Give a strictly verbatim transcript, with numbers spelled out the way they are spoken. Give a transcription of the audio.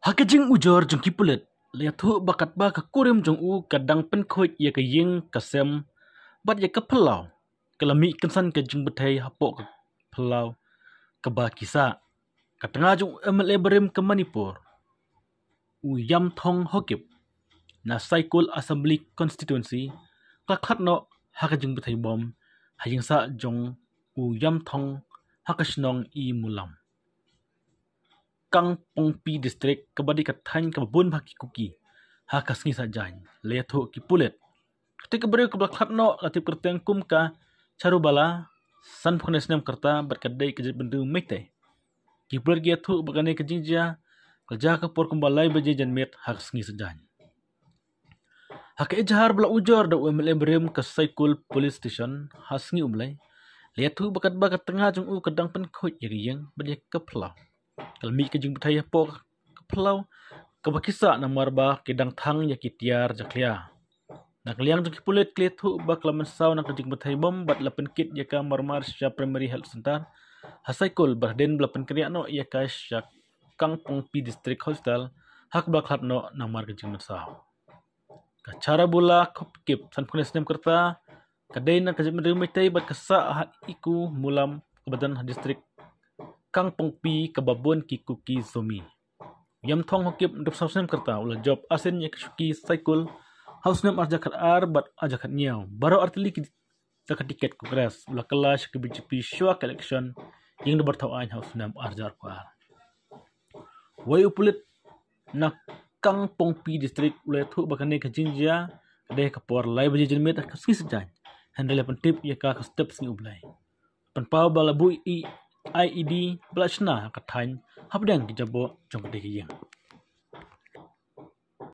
Ha ka jingujor jong ki pulit, la ïathuh ba katba ka kurim jong u ka dang pynkhuid ïa ka ïing ka sem bad ïa ka phyllaw, ka la mih kynsan ka jingbthei hapoh ka phyllaw kaba ki sah. Ka tnga jong u M L A barim ka Manipur, u Yamthong Hokip, na Saikul Assembly Constituency, ka la khlad noh ha ka jingbthei bom ha ïing sah jong u Yamthong ha ka shnong Imulam, Kangpokpi District, kaba dei ka thaiñ kaba bun bha ki Kuki. Ha ka sngi Saitjaiñ, la ïathuh ki pulit, kata ka briew kaba la khlad noh la tip kyrteng kum ka Charubala, sanphew khyndai snem ka rta bad ka dei ka jaitbynriew Meitei. Ki pulit ki ïathuh ba kane ka jingjia ka la jia ha ka por kumba lai baje janmiet ha ka sngi Saitjaiñ. Ha ka ejahar ba la ujor da u M L A barim ka Saikul Police Station ha sngi U Blei, la ïathuh ba katba ka tnga jong u ka dang pynkhuid ïa ka ïing bad ïa ka phyllaw, ka la mih ka jingbthei hapoh ka phyllaw kaba ki sah namar ba ki dang thang ïa ki tiar jakhlia. Na ka liang jong ki pulit, ki la ïathuh ba ka la mynsaw na ka jingbthei bom bad la pynkit ïa ka marmar sha Primary Health Centre ha Saikul bad hadien ba la pynkynriah noh ïa ka sha Kangpokpi District Hospital ha kaba la khlad noh namar ka jingmynsaw. Ka Charabula Hokip, sanphew khyndai snem ka rta, ka dei na ka jaitbynriew Meitei bad ka sah ha Imulam kaba don ha district Kangpokpi kaba bun ki Kuki Zomi. Yamthong Hokip, hynriewphew saw snem ka rta, u la jop arsien ïa ka shuki Saikul ha u snem ar hajar khatar bad ar hajar khathynñiew. Baroh artylli ki da ka tiket Congress, u la kylla sha ka B J P shuwa ka election ïing dorbar thaw aiñ ha u snem ar hajar khatar. Wei u pulit na Kangpokpi District u la ïathuh ba kane ka jingjia ka dei ha ka por lai baje janmiet ha ka sngi Saitjaiñ, hynrei la pyntip ïa ka ha ka step sngi U Blei. Pynpaw ba la buh ïa I E D ba la shna ha ka thaiñ hapdeng ki jaboh jong katei ka ïing.